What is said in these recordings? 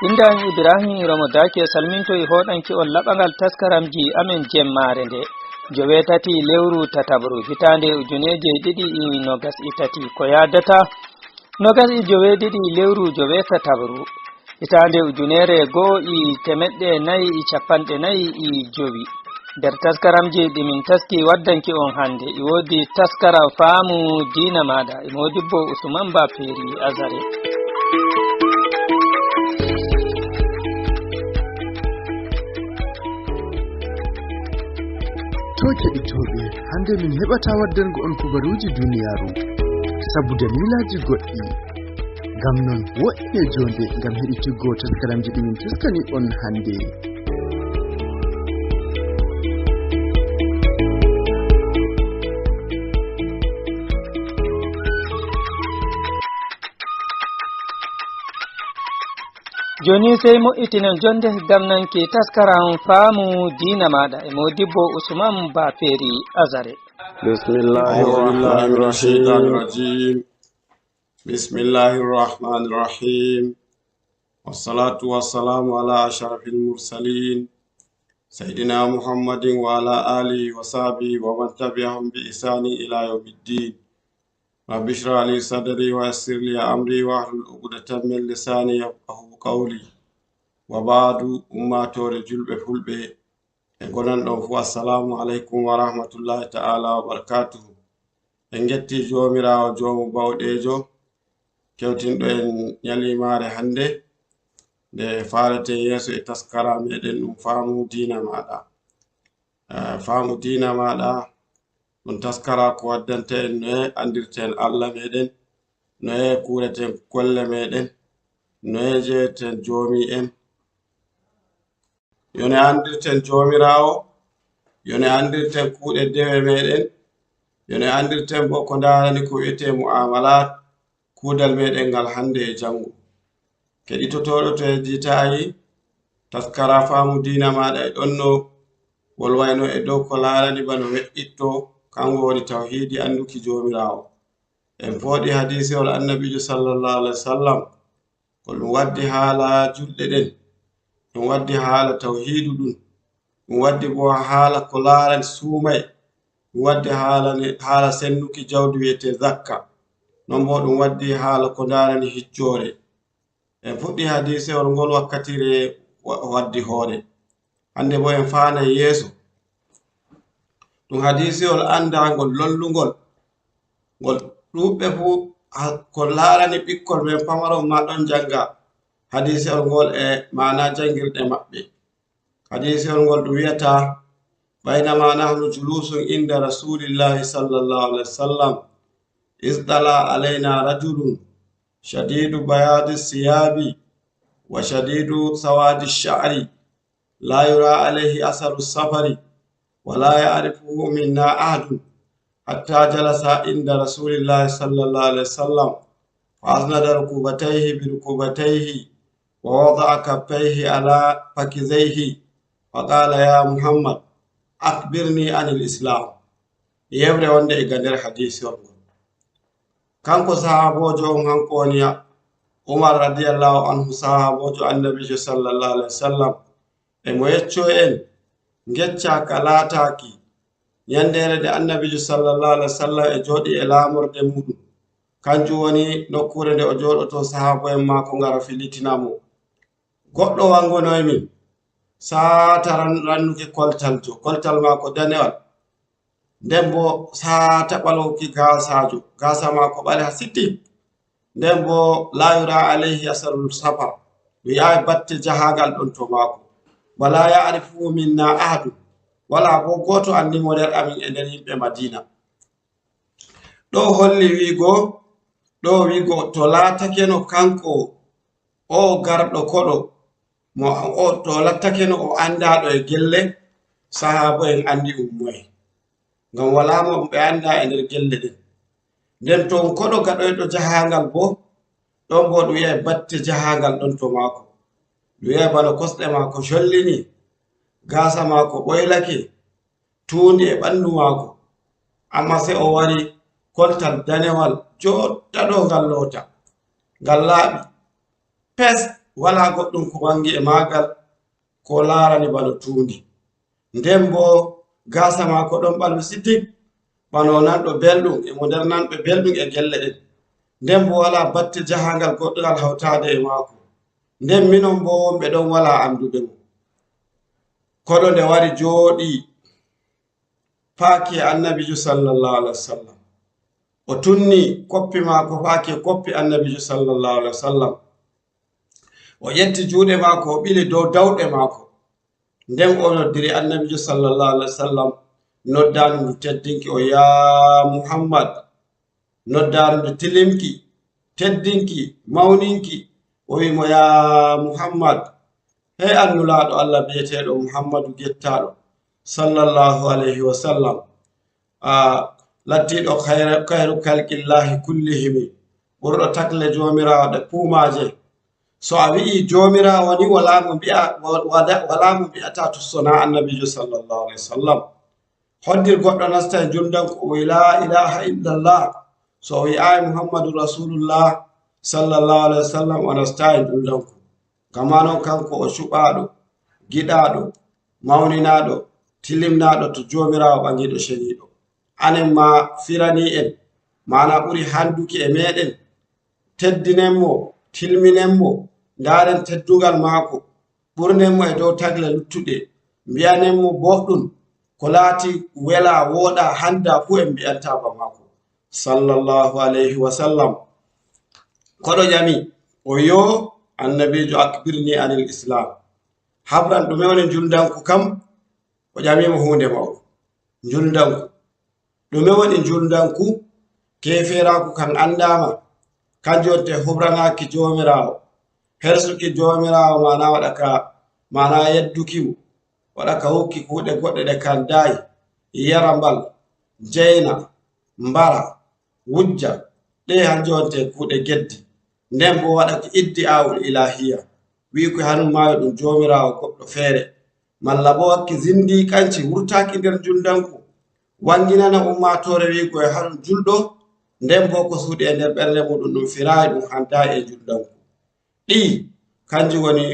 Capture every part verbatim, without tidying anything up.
Innde am Ibrahim Romo Daaki e salmintoy hoɗanki on laɓangal taskaramji amen jemmaare nde. Joweetati lewru tatabru hitaande ujuneeje ɗiɗi e nogas e tati. Ko yaadata nogas e joweeɗiɗi lewru joweetatabru hitaande ujunere goo e temeɗɗe nayi e capanɗe nayi e jowi. Nder taskaramji ɗi min taski waddanki on hannde, e woodi taskara faamu diina maaɗa, e moodibbo Usman Ba Feeri Azare. To keɗitooɓe, hannde min heɓataa waddango on kubaruuji duniyaaru, sabu daliilaaji goɗɗi. Ngam non, woɗɗine joonde ngam heɗitiggo taskaramji ɗi min taskani on hannde. Jooni sey moƴƴitinen joonde ngam nanki taskaram faamu diina maaɗa e moodibbo Usman Ba Feeri Azare. بسم الله أعوذ بالله الرحمن من الشيطان الرحيم. الرجيم. بسم الله الرحمن الرحيم. والصلاة والسلام على أشرف المرسلين سيدنا محمد وعلى آله وصحبه ومن تبعهم بإحسان إلى يوم الدين. رب اشرح لي صدري ويسر لي أمري واحلل عقدة من لساني يفقهوا قولي. وبعد، ummaatoore juulɓe fulɓe, e gonanɗon fuu, assalamu aleykum wa rahmatullahi ta'ala wa barakatuhu. En ngetti Joomiraawo joomu bawɗeejo, kewtinɗo en ñaliimaare hannde, nde faareten yeeso e taskara meɗen ɗum faamu diina maaɗa. Eh, faamu diina maaɗa, ɗum taskara ko waddanta en noye anndirten Allah meɗen, noye kuureten golle meɗen, noye njeyeten joomi en. Yo ne anndirten Joomiraawo, yo ne anndirten kuuɗe dewe meɗen, yo ne anndirten bo ko ndaarani ko wi'etee mu'amalat, kuudal meɗen ngal hannde e janngo. Keɗitotooɗo, to yejjitaayi, taskara faamu diina maaɗa e ɗonno wolwayno e dow ko laarani bano we'itto, kanko woni tawhiidi, annduki Joomiraawo. En fooɗi hadiisewol Annabiijo sallallahu alaihi wasallam, ko ɗum waddi haala julɗe ɗen, ɗum waddi haala tawhiidu ɗum, ɗum waddi bo haala ko laarani suumay, ɗum waddi haala ne, haala sennuki jawdi wi'etee zakka. Non bo ɗum waddi haala ko ndaarani hijjoore. En fuɗɗi hadiisewol ngol wakkatiire wa-, waddi hoore. Hannde bo en faanay yeeso. Ɗum hadiisewol anndangol, lollungol, ngol ɗuuɗɓe fuu ha-, ko laarani ɓikkol men pamaron ma ɗon jannga hadiisewol ngol e maana janngirɗe maɓɓe. Hadiisewol ngol ɗum wi'ata: بينما نحن جلوس عند رسول الله صلى الله عليه وسلم إذ طلع علينا رجل شديد بياض الثياب وشديد سواد الشعر لا يرى عليه أثر السفر ولا يعرفه منا أحد حتى جلس عند رسول الله صلى الله عليه وسلم فأسند ركبتيه بركبتيه ووضع كفيه على فخذيه فقال: يا محمد، أخبرني عن الإسلام. Yewre wonde e ga nder hadiisewol ngol. Kanko sahaaboojo on, hanko woni Umar radiyallahu anhu, sahaaboojo Annabiijo sallallahu alaihi wasallam, e mo yecco en ngecca ka laataaki ñanndeere nde Annabiijo sallallahu alaihi wasallam e jooɗi e laamorde muɗum. Kanjum woni nokkuure nde o jooɗoto, sahaabo en maako ngara filitina mo. Goɗɗo wangonoy min, saata ran-, rannuki koltaljo, koltal maako danewal. Nden bo saata ɓalowki gaasaajo, gaasa maako ɓaleha siti. Nden bo la yura alayhi asarul safar, mi yi'aay batte jahaangal ɗon to maako. Wala ya'rifuhu minna ahadun, wala bo gooto anndi mo nder amin e nder yimɓe Madiina. Ɗo holli wi'go, ɗo wi'go to laatakeno kanko o garɗo koɗo, mo o, to lattake no o anndaaɗo e gelle, sahaabo en anndi ɗum moye. Ngam walaa mo ɓe anndaa e nder gelle ɗen. Nden to on koɗo gaɗoyɗo jahaangal bo, ɗon bo ɗum yi'ay batte jahaangal ɗon to maako. Ɗum yi'ay bana kosɗe maako collini, gaasa maako ɓoylake, tuundi e ɓanndu maako. Ammaa sey o wari koltal danewal jooɗɗaɗo ngal loota. Ngal laaɓi. Pes, walaa goɗɗum ko wanngi e maagal ko laarani bano tuundi. Nden boo gaasa maako ɗon ɓalwi sitik, bano nanɗo belɗum, e mo nder nanɓe belɗum e gelle ɗen. Nden boo walaa batte jahaangal goɗɗungal hawtaade e maako. Nden minon boo wonɓe ɗon walaa annduɓe mo. Koɗo nde wari jooɗii faaki e Annabiijo sallallahu alaihi wasallam. O tunni koppi maako faaki e koppi Annabiijo sallallahu alaihi wasallam. O ƴetti juuɗe maako, o ɓili dow dawɗe maako. Nden o noddiri Annabiijo sallallahu alaihi wasallam, noddaandu ndu teddinki o, "Yaa Muhammad." Noddaandu ndu tilimki, teddinki, mawninki. O wi'i mo, "Yaa Muhammad." Hey, an Nulaaɗo Allah bi'eteeɗo Muhammadu gettaaɗo, sallallahu alaihi wasallam, a, lattiiɗo khayra-, khayru khalqillahi kullihimi, ɓurɗo takle Joomiraawo ɗe puumaaje. So a wi'ii Joomiraawo ni, walaa mo mbi'a-, wa-, wada-, walaa mo mbi'ataa to sonaa Annabiijo sallallahu alaihi wasallam. Hoddir goɗɗo nasta e njulndanku, o wi'i, "Laa ilaaha illallah." So o wi'aay, "Muhammadu Rasulullah," sallallahu alaihi wasallam, o nastaa e njulndanku. Ngam maa non, kanko o cuɓaaɗo, giɗaaɗo, mawninaaɗo, tilimnaaɗo to Joomiraawo ɓaŋiiɗo ceniiɗo. Anen maa firanii en, maana ɓuri handuki e meeɗen, teddinen mo, tilminen mo, ndaaren teddungal maako, ɓurnen mo e dow tagle luttuɗe, mbi'anen mo boɗɗum, ko laati welaa, wooɗaa, handaa fuu en mbi'antaa ba maako, sallallahu alayhi wa sallam. Koɗo ƴami, o wi'i, "Annabiijo, akbirni anil Islam." Habran, ɗume woni njulndanku kam? O ƴami mo huunde mawɗo. Njulndanku. Ɗume woni njulndanku? Keefeeraaku kan anndaama, kanjum wonte hubranaaki Joomiraawo, hersuki Joomiraawo, maana waɗa ka, maana yedduki mo, waɗa ka hokki kuuɗe goɗɗe ɗe kandaay, yara mbal, jeyna, mbara, wujja, ɗe hanjum wonte kuuɗe geddi. Nden boo waɗa ki iddi'aa'ul ilaahiya, wi'i ko hanum maayo ɗum Joomiraawo goɗɗo feere, malla boo wakki zindiiqanci wurtaaki nder njulndanku, wanginana ummaatoore wi'i ko e hanum julɗo, nden boo ko suuɗi e nder ɓernde muuɗum ɗum firaayi, ɗum handaay e njulndanku. Ɗi, kanjum woni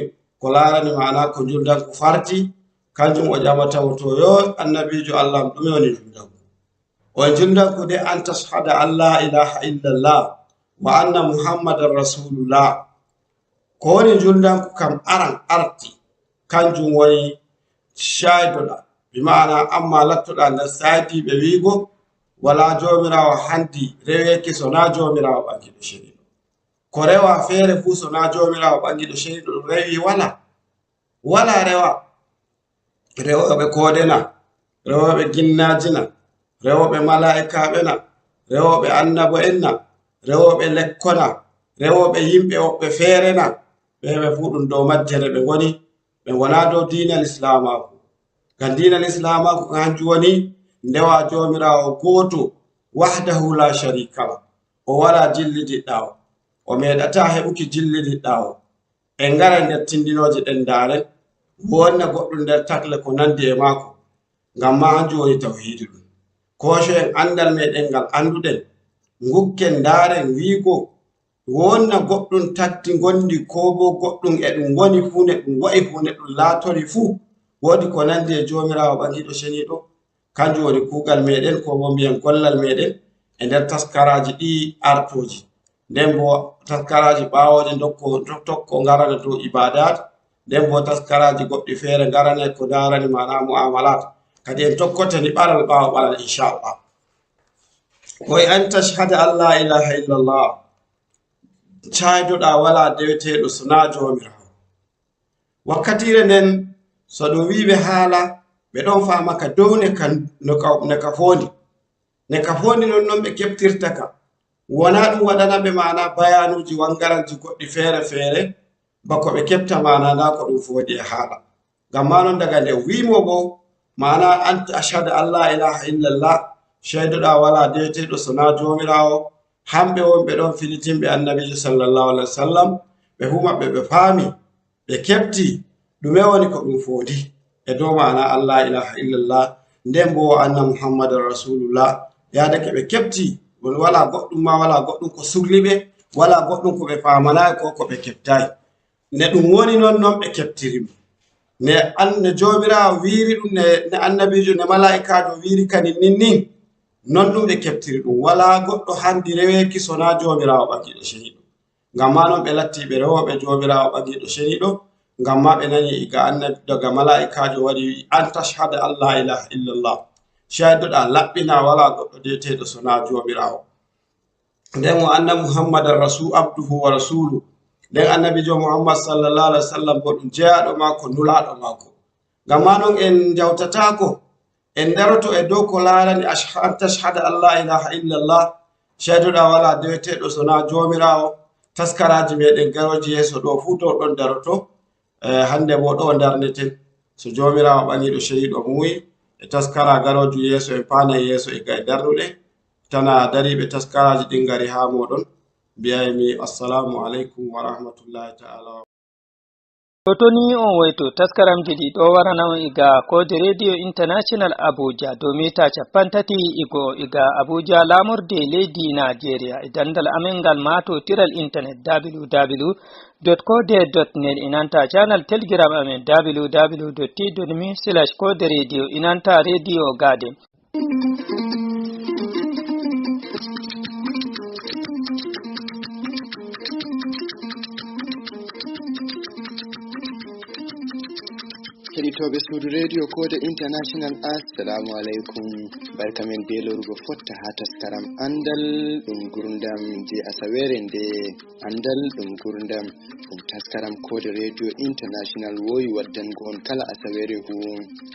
ko laarani maana ko njulndanku farti, kanjum o ƴamata mo to, "Yo Annabiijo Allah am, ɗume woni njulndanku?" O njulndanku de, "An tashhada an laa ilaaha illallah wa anna Muhammadan Rasulullah." Ko woni njulndanku kam aran arti, kanjum woni caydoɗa, bi maana amma lattoɗa nder saydiiɓe wi'ugo, "Walaa Joomiraawo handi reweeki so naa Joomiraawo ɓaŋgiiɗo ceniiɗo." Ko rewa feere fuu so naa Joomiraawo ɓaŋgiiɗo ceniiɗo ɗum rewi, walaa. Walaa rewa. Rewooɓe koode na, rewooɓe ginnaaji na, rewooɓe malaa'ikaaɓe na, rewooɓe annabo'en na, rewooɓe lekko na, rewooɓe yimɓe woɓɓe feere na, ɓe, ɓe fuu ɗum dow majjere ɓe ngoni, ɓe ngonaa dow diina lislaamaaku. Ngam diina lislaamaaku kan hanjum woni ndewa Joomiraawo gooto, wahdahu laa shariika lah. O walaa jillidiɗɗaawo. O meeɗataa heɓuki jillidiɗɗaawo. En ngaray nder tindinooje ɗen, ndaaren, wonna goɗɗum nder takle ko nandi e maako, ngam maa hanjum woni tawhiidu ɗum. Koocoyen anndal meeɗen ngal annduɗen, ngukken, ndaaren wi'ugo, wonna goɗɗum takti ngondi, koo boo goɗɗum e ɗum woni fuu, ne ɗum wa'i fuu, ne ɗum laatori fuu, woodi ko nandi e Joomiraawo ɓaŋgiiɗo ceniiɗo. Kanjum woni kuugal meeɗen, koo boo mbi'en gollal meeɗen e nder taskaraaji ɗi'i artooji. Nden boo taskaraaji ɓaawooje ndokko, tokko ngarane dow ibaadaat. Nden boo taskaraaji goɗɗi feere ngarane ko ndaarani maana mu'amalaat. Kadi en tokkoto ni ɓaral ɓaawo ɓaral, inchallah. Ko e an tashhada an laa ilaaha illallah, caydoɗaa walaa deweteeɗo so naa Joomiraawo. Wakkatiire nden, so ɗum wi'i ɓe haala, ɓe ɗon faama ka dow ne ka, no ka, ne ka foondi. Ne ka foondi non, non ɓe keɓtirta ka. Wonaa ɗum waɗana ɓe maana bayaanuuji wanngaranji goɗɗi feere feere, bako ɓe keɓta maana ndaa ko ɗum foondi e haala. Ngam maa non, daga nde wi'i mo boo, maana an ashhadu an laa ilaaha illallah, ceydoɗaa walaa deweteeɗo so naa Joomiraawo, hamɓe wonɓe ɗon filitinɓe Annabiijo sallallahu alaihi wasallam, ɓe fuu maɓɓe ɓe faami, ɓe keɓti ɗume woni ko ɗum foondi e dow maana an laa ilaaha illallah, nden boo wa anna Muhammadan Rasulullah, yaadake ɓe keɓti, won walaa goɗɗum maa walaa goɗɗum ko sukli ɓe, walaa goɗɗum ko ɓe faamanaay ko ko ɓe keɓtaay. Ne ɗum woni non, non ɓe keɓtiri mo. Ne an-, ne Joomiraawo wiiri ɗum, ne, ne annabiijo, ne malaa'ikaajo wiiri kadi nin nin, non ɗum ɓe keɓtiri ɗum. Walaa goɗɗo handi reweeki so naa Joomiraawo ɓaŋiiɗo ceniiɗo. Ngam maa non ɓe latti ɓe rewooɓe Joomiraawo ɓaŋiiɗo ceniiɗo, ngam maa ɓe nani iga annabi, daga malaa'ikaajo wari wi'i, "An tashhada an laa ilaaha illallah." Caydoɗaa laɓɓinaa walaa goɗɗo deeteeɗo so naa Joomiraawo. Nden o anna Muhammadan rasu-, abduhu wa rasulu. Nden annabiijo Muhammad sallallahu alaihi wasallam bo ɗum jeyaaɗo maako, nulaaɗo maako. Ngam maa non en njawtataako, en daroto e dow ko laarani ash-, an tashhada an laa ilaaha illallah, caydoɗaa walaa deweteeɗo so naa Joomiraawo. Taskaraaji meɗen garooji yeeso ɗo fuu dow ɗon daroto. Eh, hande bo ɗo ndarneten. So Joomiraawo ɓaŋiiɗo ceniiɗo muuyi, e taskara garooju yeeso, en paanay yeeso e ga e darnuɗe. Tana dariiɓe taskaraaji ɗin ngari haa mooɗon. Mbi'aymi, "Assalaamu aleykum wa rahmatullahi ta'ala wa." Ɗo toni on woyto taskaramji ɗi ɗo warana on iga Koode Radio International Abuja dow mita capanɗe tati e go'o iga Abuja, laamorde leydi Nigeria, e dandal amen ngal maatotiral internet w w w dot koode dot net, e nanta channel Telegram amen w w w dot t dot m e slash koode radio, e nanta Radio Garden. Heɗitooɓe suudu Radio Koode International, assalamu aleykum. Barka men be lorugo fotta haa taskaram Andal ɗum Gurdam je asaweere nde. Andal ɗum Gurdam ɗum taskaram Koode Radio International wowi waddango on kala asaweere hu.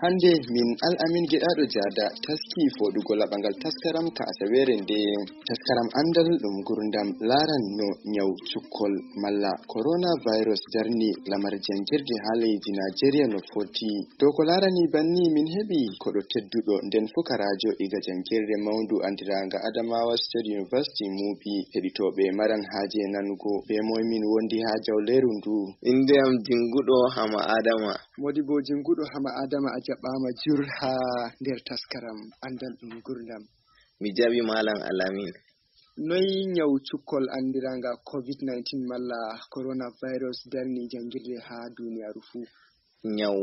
Hande min Al Amin Geɗaɗo Jada taski foɗugo laɓangal taskaram ka asaweere nde. Taskaram Andal ɗum Gurdam laaran no nyaw cukkol malla coronavirus darni lamar jangirde haa leydi Nigeria no foti. Dow ko laarani banni, min heɓi koɗo tedduɗo nden fukaraajo iga jangirde mawndu andiranga Adamawa State University Mubi. Heɗitooɓe maran haaje nanugo be moy min wondi haa jawleeru ndu. Innde am Jinguɗo Hama Adama. Modibo Jinguɗo Hama Adama, a jaɓɓaama jur haa nder taskaram Andal ɗum Gurdam. Mi jaɓi Malam Alamin. Noy nyaw cukkol andiranga covid nineteen malla coronavirus darni jangirde haa duniyaaru fuu? Nyaw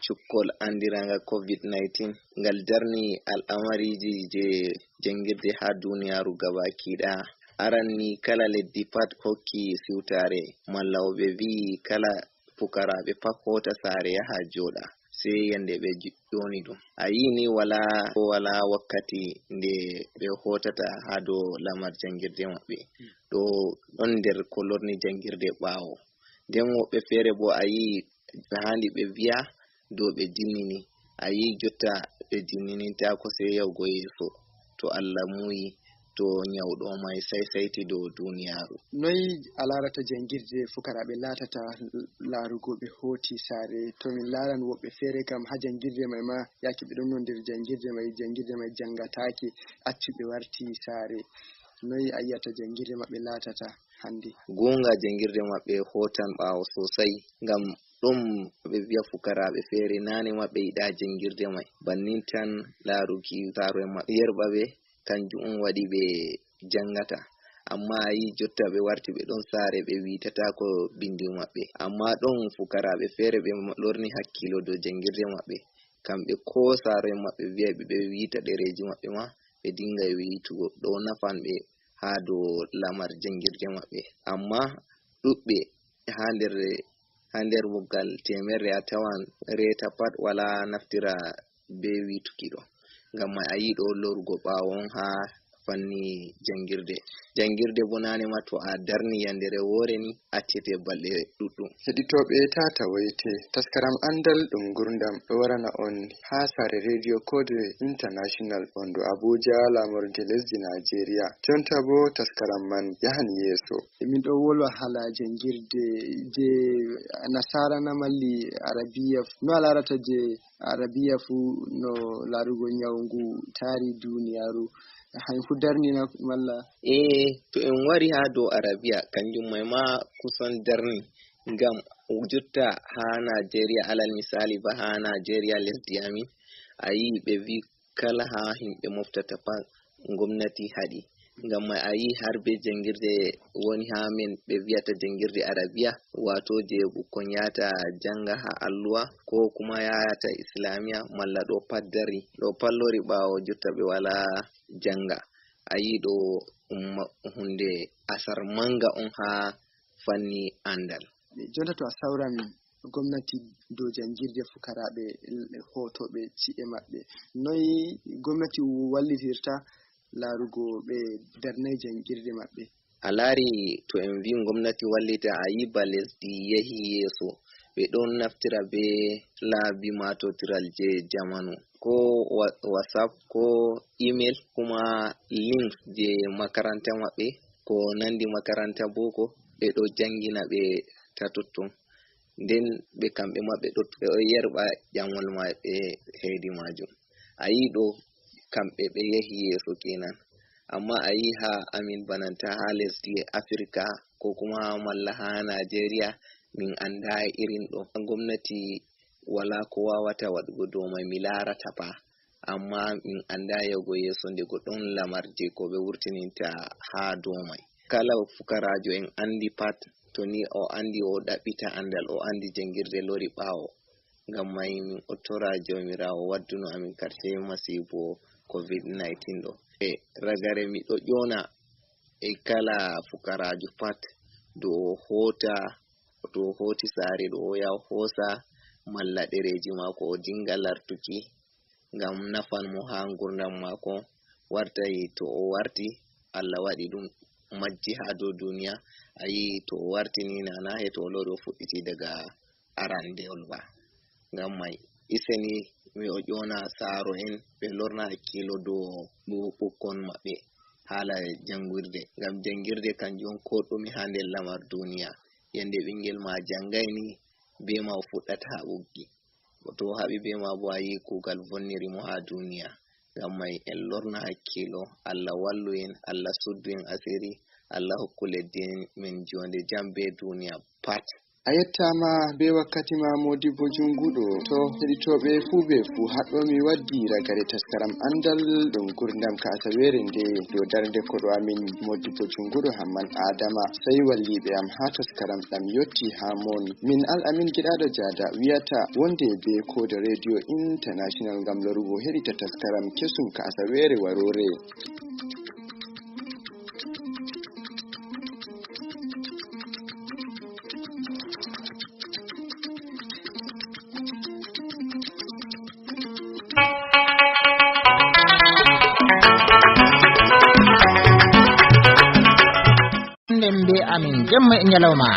cukkol andiranga covid nineteen ngal darni al'amariiji je jangirde haa duniyaaru gabaki ɗaya. Aran ni kala leddi pat hokki siwtaare malla o ɓe vi'i kala pukaraaɓe pat hoota saare yaha jooɗa, sey yande ɓe jo-, ƴoni ɗum. A yi'i ni walaa, walaa wakkati nde ɓe hootata haa dow lamar jangirde maɓɓe. Ɗo ɗon nder ko lorni jangirde ɓaawo. Nden woɓɓe feere bo a yi'i ɓe haandi ɓe vi'a dow ɓe dinnini. A yi'i jotta ɓe dinninintaako sey yahugo yeeso. To Allah muuyi, to nyawɗo mai saisaiti dow duniyaaru. Noy a laarata jangirde fukaraaɓe laatata laarugo ɓe hooti saare? To min laaran woɓɓe feere kam haa jangirde mai ma, yaake ɓe ɗonno nder jangirde mai, jangirde mai jangataake, acci ɓe warti saare. Noy a yi'ata jangirde maɓɓe laatata hande? Goonga, jangirde maɓɓe hootan ɓaawo sosai, ngam ɗum ɓe vi'a fukaraaɓe feere naane ma ɓe yiɗa jangirde mai. Bannin tan laaruki saaro'en maɓɓe yerɓa ɓe, kanjum on waɗi ɓe jangata. Amma a yi'i jotta ɓe warti ɓe ɗon saare ɓe wiitataako bindi maɓɓe. Amma ɗon fukaraaɓe feere ɓe lorni hakkilo dow jangirde maɓɓe. Kamɓe ko saaro'en maɓɓe vi'ay ɓe, ɓe wiita ɗereeji maɓɓe ma, ɓe dinga wiitugo. Ɗo nafan ɓe haa dow lamar jangirde maɓɓe. Amma ɗuɗɓe haa nder, haa nder muggal teemerre a tawan reeta pat walaa naftira be wiituki ɗo. Ngam mai a yi'i ɗo lorugo ɓaawo on haa fanni jangirde. Jangirde bo naane ma to a darni yandere woore ni, accete balɗe ɗuɗɗum. Heɗitooɓe, taa tawoyte. Taskaram Andal ɗum Ngurndam ɗo warana on haa saare Radio Code International wondu Abuja, laamorde lesdi Nigeria. Jonta bo taskaram man yahan yeeso. Min ɗo wolwa hala jangirde je Nasara na malli Arabiya. No a larata je Arabiya fu no larugo nyawu ngu taari duniyaaru. Hay fu darni na malla? Eh, to en wari haa dow Arabiya, kanjum mai ma kusan darni. Ngam jotta haa Nigeria, alal misali ba haa Nigeria lesdi amin, a yi'i ɓe vi kala haa himɓe moftata pat, gomnati haɗi. Ngam may a yi har be janngirde woni haa men ɓe wiyata janngirde Arabiya, waato je ɓukkon yahata jannga haa alluwa, ko kuma yahata Islamiya, malla ɗo pat dari, ɗo pat lori ɓaawo jotta ɓe walaa jannga. A yi ɗo ɗum ma-, huunde asar mannga on haa fanni anndal. Jonta to a sawran gomnati dow janngirde fukaraaɓe hootooɓe ci'e maɓɓe, noy gomnati wallitirta laarugo ɓe darnay janngirde maɓɓe? A laari, to en mbi'ii gomnati wallita, a yi ba lesdi yehi yeeso. Ɓe ɗon naftira be laabi maatotiral je jamanu, ko wa-, WhatsApp, ko email, kuma links je makaranta maɓɓe, ko nandi makaranta boko, ɓe ɗo janngina ɓe ta totton. Nden ɓe kamɓe ma ɓe ɗo, ɓe ɗo yerɓa ƴamol maɓɓe hedi maajum. A yi ɗo, kamɓe ɓe yehi yeeso kenan. Amma a yi haa amin bananta haa lesdi Afirka ko kuma malla haa Najeriya, min annda irin ɗo. Gomnati wala ko wawata waɗugo dow may, mi laarata ba. Amma min annda yahugo yeeso nde go ɗon lamar je ko ɓe wurtininta haa dow may. Kala fukaraajo en anndi pat, to ni o anndi o ɗaɓɓita anndal, o anndi janngirde lori ɓaawo. Ngam may min o tora Jawmiraawo wadduno amin karshe masiibo covid nineteen ɗo. E ragare miɗo ƴona e kala fukaraajo pat, dow o hoota, to o hooti saare ɗo o yaha o hoosa malla ɗereeji maako o dinga lartuki, ngam nafan mo haa ngurndam maako. Wartay to o warti, Allah waɗi ɗum majji haa dow duniya. A yi to o warti ni, nana he to o lori o fuɗɗiti daga arandewol ba. Ngam may, iseni mi o ƴona saaro en, ɓe lorna hakkilo dow bu-, ɓukkon maɓɓe haala janngirde. Ngam janngirde kanjum on ko ɗume haa nder lamar duniya. Yande ɓingel ma janngay ni, be ma o fuɗɗata haa ɓoggi. To o haɓi be ma bo, a yi kuugal vonniri mo haa duniya. Ngam may en lorna hakkilo, Allah wallu en, Allah suddu en asiri, Allah hokku leddi en min jonde jam be duniya pat. A yettaama be wakkati ma, Modibbo Junguɗo. To heɗitooɓe fuu be fuu, haɗɗo mi waddi ragare taskaram anndal ɗum gurdam ka asaweere nde, dow darnde koɗo amin Modibbo Junguɗo Hamman Adama. Sey walliiɓe am haa taskaram ɗam yotti haa mon. Min Al Amin Giɗaaɗo Jaada wiyata wonde be Koode Radio International ngam lorugo heɗita taskaram kesum ka asaweere waroore. Nden be amin jemma e nyalawma.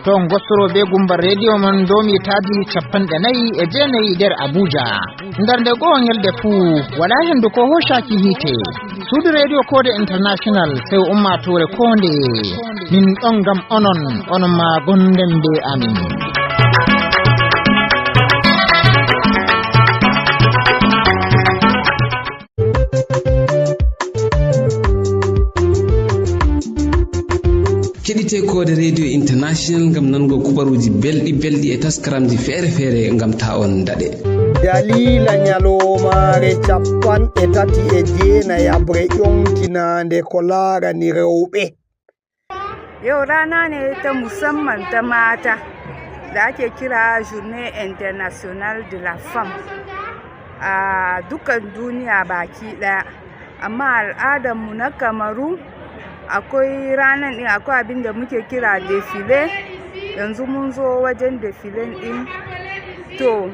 To ngostoro be gumba radio mon domi taadi capanɗe nayi e jeenayi nder Abuja. Nder nde go'o nyalde fuu, wala hendu ko hoshaki hiite. Suudu Radio Koode International, sew ummaatoore koo ndeye. Min ɗon ngam onon, onon ma gonden be amin. Keɗite Koode Radio International ngam nango kubaruuji belɗi belɗi e taskaramji feere-feere ngam ta on daɗe. Daliila nyaloomaare capanɗe tati e jeenayaɓre ƴoŋtinaande ko laarani rewɓe. Yau rana ne ta musamman ta mata da ake kira Journée Internationale de la Femme a dukan duniya baki ɗaya. Amma al'adarmu na Kamaru, akwai ranar ɗin, akwai abin da muke kira defile. Yanzu mun zo wajen defilen ɗin. To,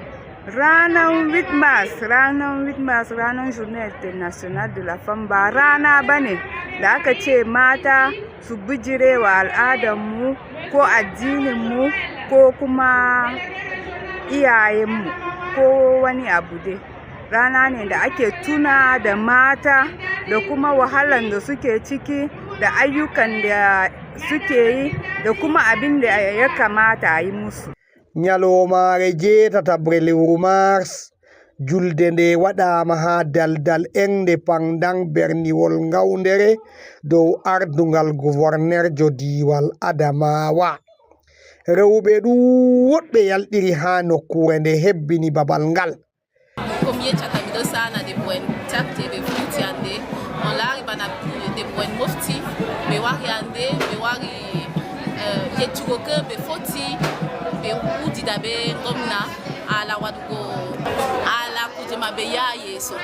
ranar eight Mars, ranar eight Mars, ranar Journée Internationale de la Femme, ba rana ba ne da aka ce mata su bijire wa al'adarmu ko addininmu ko kuma iyayenmu ko wani abu dai. Rana ne da ake tuna da mata da kuma wahalan da suke ciki da ayyukan da suke yi da kuma abin da ya kamata a yi musu. Nyaloomaare jeetataɓre lewru Mars, julde nde waɗaama haa daldal Independence berniwol Ngawndere dow ardungal guvornerjo diiwal Adamawa. Rewɓe ɗuuɗɓe yaltiri haa nokkuure nde hebbini babal ngal. Ko mi yeccata, miɗo saana debbo en tati ɓe fuuti hannde. On laari bana debbo en mofti. Hannde ɓe wari, eh, yettugo ke ɓe foti ɓe uddida ɓe ngomna haala waɗugo haala kuuje maɓɓe yaha yeeso.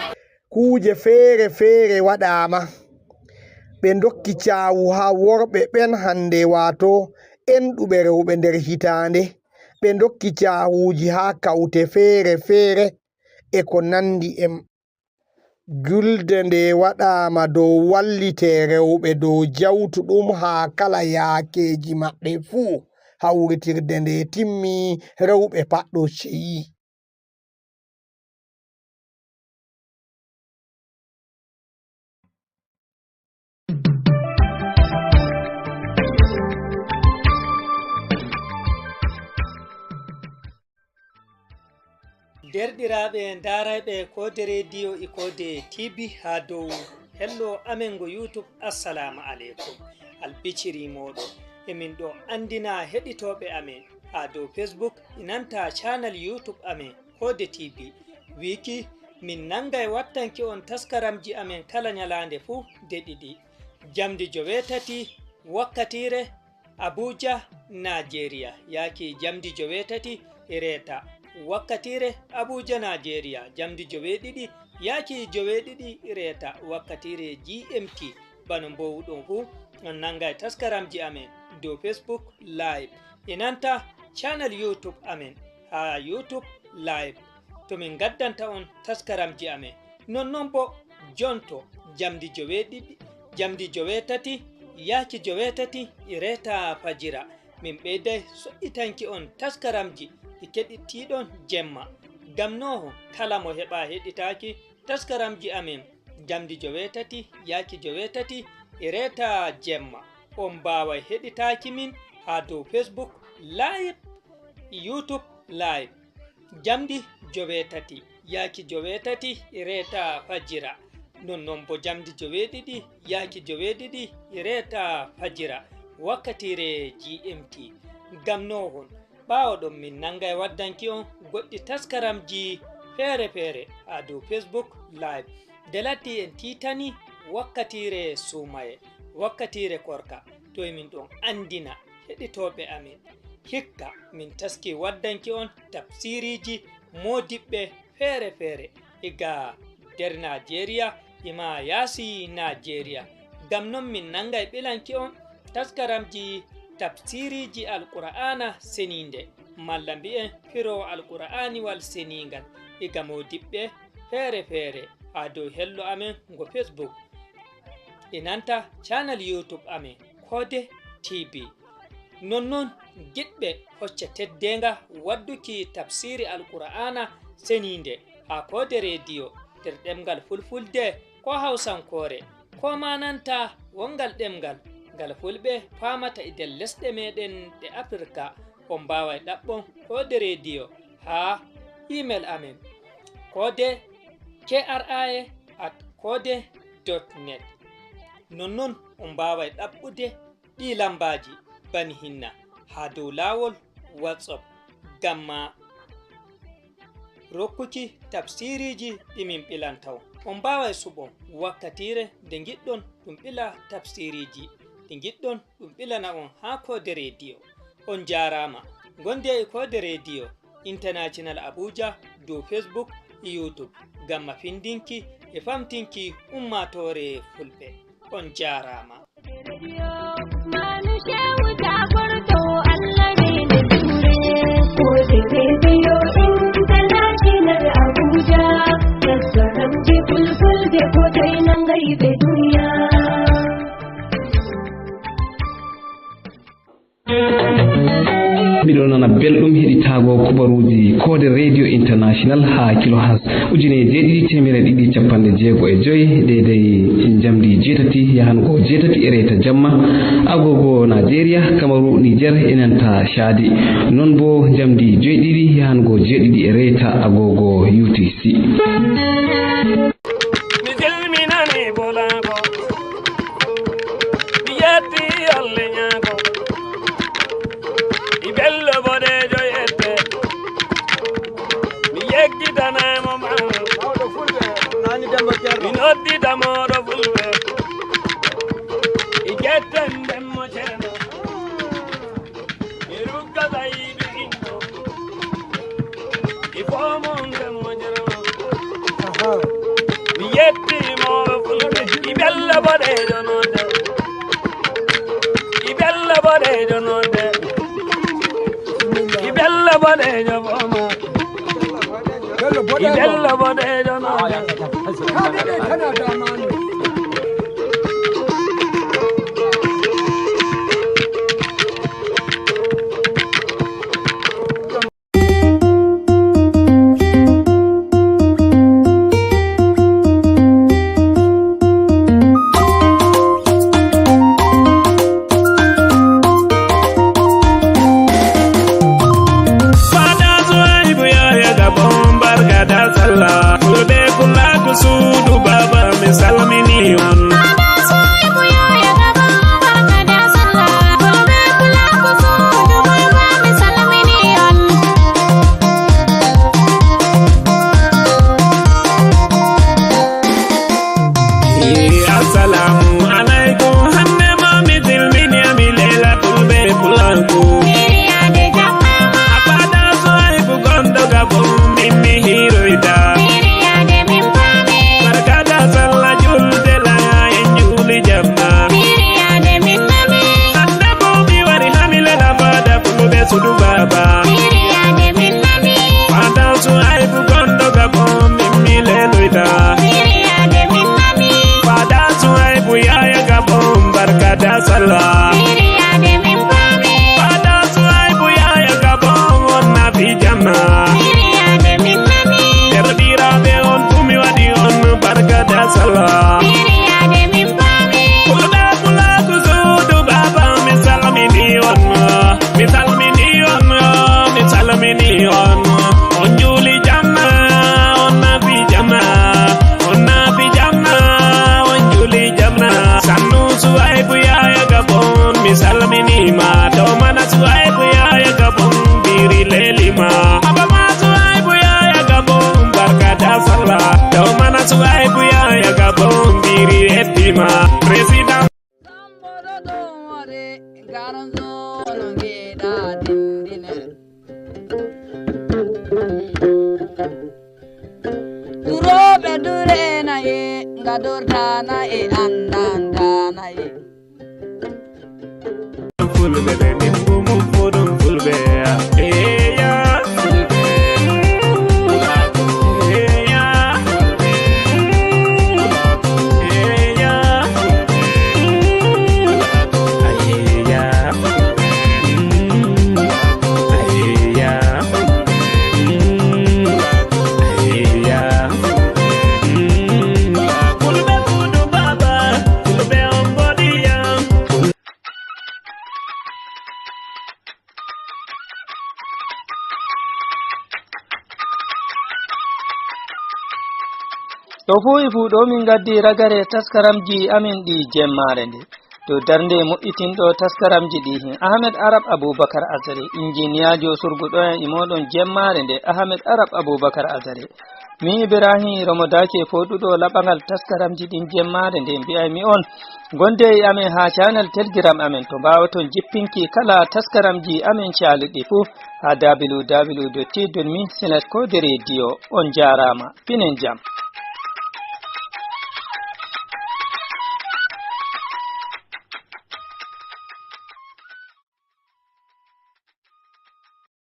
Kuuje feere feere waɗaama. Ɓe ndokki caahu haa worɓe ɓen hannde, waato enɗuɓe rewɓe nder hitaande. Ɓe ndokki caahuuji haa kawte feere feere e ko nanndi e m-, julde nde waɗaama dow wallite rewɓe dow jawtuɗum haa kala yaakeeji maɓɓe fuu. Hawritirde nde timmi, rewɓe paɗɗo ceyi. Derɗiraaɓe ndaarayɓe Koode Rediyo e Koode T V haa dow hello amen ngo YouTube, assalamu aleykum. Albiciri mooɗon, emin ɗo anndina heɗitooɓe amen haa dow Facebook e nanta channel YouTube amen Koode T V. Wiiki min nanngay wattanki on taskaramji amen kala nyalaande fuu de ɗiɗi. Jamdi joweetati wakkatiire Abuja, Najeriya, yaaki jamdi joweetati e reeta wakkatiire Abuja, Najeriya, jamdi joweeɗiɗi yaaki joweeɗiɗi e reeta wakkatiire G M T. Bano mboowuɗon fuu, on nanngay taskaramji amen dow Facebook Live e nanta channel YouTube amen haa YouTube Live, to min ngaddanta on taskaramji amen. Nonnon boo, jonto, jamdi joweeɗiɗi, jamdi joweetati yaaki joweetati e reeta fajira, min ɓeyday soƴƴitanki on taskaramji ɗi keɗitiiɗon jemma. Ngam nooho, kala mo heɓaa heɗitaaki taskaramji amen, jamdi joweetati yaaki joweetati e reeta jemma, on mbaaway heɗitaaki min haa dow Facebook Live, YouTube Live, jamdi joweetati yaaki joweetati e reeta fajira. Nonnon boo jamdi joweeɗiɗi yaaki joweeɗiɗi e reeta fajira, wakkatiire G M T. Ngam noohon, ɓaawo ɗon min nanngay waddanki on goɗɗi taskaramji feere feere haa dow Facebook Live. Nde latti en tiitani wakkatiire suumaye, wakkatiire korka, to emin ɗon anndina heɗitooɓe amen. Hikka min taski waddanki on tafsiiriiji moodiɓɓe feere feere, iga nder Najeriya e maa yaasi Najeriya. Ngam non min nanngay ɓilanki on taskaramji tafsiiriiji Alqur'aana Seniinde, malla mbi'en firoowo Alqur'aaniwal Seniingal, iga moodiɓɓe feere feere haa dow hello amen ngo Facebook e nanta channel YouTube amen Koode T V. Nonnon, giɗɓe hocca teddeenga wadduki tafsiiri Alqur'aana Seniinde haa Koode Rediyo nder ɗemngal Fulfulde koo Hawsankoore, koo maa nanta wonngal ɗemngal ngal Fulɓe faamata e nder lesɗe meeɗen ɗe Afirka, on mbaaway ɗaɓɓon Koode Rediyo haa email amen, koode, K R I at koode dot net. Nonnon, on mbaaway ɗaɓɓude ɗii lammbaaji bani hinna haa dow laawol WhatsApp ngam maa rokkuki tafsiiriiji ɗi min ɓilanta on. On mbaaway suɓon wakkatiire nde ngiɗɗon ɗum ɓila tafsiiriiji ɗi ngiɗɗon ɗum ɓilana on haa Koode Rediyo. On njaaraama. Ngondee e Koode Rediyo International Abuja dow Facebook e YouTube ngam mafindinki e famtinki ummaatoore Fulɓe. On njaaraama. Manu Shehu Jagordo, Allah ne da ture. Ko da rediyo International Abuja, tassaram je fulfulde ko dai nan gaibe duniya. Miɗo nana belɗum heɗitaago kubaruuji Koode Radio International haa kilohas ujine jeeɗiɗi teemere ɗiɗi e capanɗe jeego e joy, deydey njamdi jeetati yahango jeetati e reeta jamma, agogo Najeriya, Kamaru, Niger e nanta Chadi. Non bo njamdi joyɗiɗi yahango jeeɗiɗi e reeta agogo U T C. Mi salminani Pulaaku, mi yetti Alle Ñaaku, mi belɗo boɗeejo yette, mi yekkitanay mo man. Mawɗo Fulɓe, Naani Demba Ceerno. Mi noddita mawɗo Fulɓe, mi ƴettan Boɗeejo noon de. Ki Bello boɗeejo booma. Ki Bello boɗeejo noon de. Fada Suwaibu Yaya Gabon, barka da sallah. Fulɓe Pulaaku suudu baaba, mi salmini on. Fada Suwaibu Yaya Gabon, barka da sallah. Fulɓe Pulaaku suudu baaba, mi salmini on. Assalamu alaikum, hannde ma mi salmini, mi leela Fulɓe Pulaaku. Fada Suwaibu gonɗo Gabon, min mi hiroyta. Barka da sallah, julde la en juuli jamma. Hannde bo mi wari haa mi leela fada Fulɓe suudu baaba. Fada Suwaibu gonɗo Gabon, min mi leeloyta. Fada Suwaibu Yaya Gabon, barka da sallah. Fada Suwaibu Yaya Gabon, on naafi jamma. Deerɗiraaɓe on fuu mi waɗi on, barka da sallah. Fulɓe Pulaaku suudu baaba, mi salmini on. Mi salmini on, mi salmini on. On juuli jamma, on naafi jamma. On naafi jamma, on juuli jamma. Sannu Suwaibu Yaya Gabon, mi salmini ma. Dawmana Suwaibu Yaya Gabon, biri leeli ma. Abba ma Suwaibu Yaya Gabon, barka da sallah. Dawmana Suwaibu Yaya Gabon, biri etti ma. Président. Samboɗo ɗon wore, garon zono ngeɗa dindine. Durooɓe durena e, gadordana e, andandana e. Fulɓe ɓe min mbumu fodum Fulɓe. Eya Fulɓe. Eya Fulɓe. Eya Fulɓe. Eya Fulɓe. Eya Fulɓe. Eya Fulɓe. Fulɓe kudu baba. Fulɓe on body yam. Ɗo fuu e fuu ɗo min ngaddi ragare taskaramji amin ɗi jemmaare nde. Dow darnde moƴƴitinɗo taskaramji ɗi hin Ahmed Arab Abubakar Azare, injiniyaajo surguɗo en e mooɗon jemmaare nde Ahmed Arab Abubakar Azare. Min Ibrahim Romo Dake fooɗuɗo laɓangal taskaramji ɗin jemmaare nde mbi'aymi on, gonde e amen haa channel Telegram amen to mbaawaton jippinki kala taskaramji amen caaliɗi fuu haa w w w dot t dot m i slash code radio. On njaaraama. Pinen jam.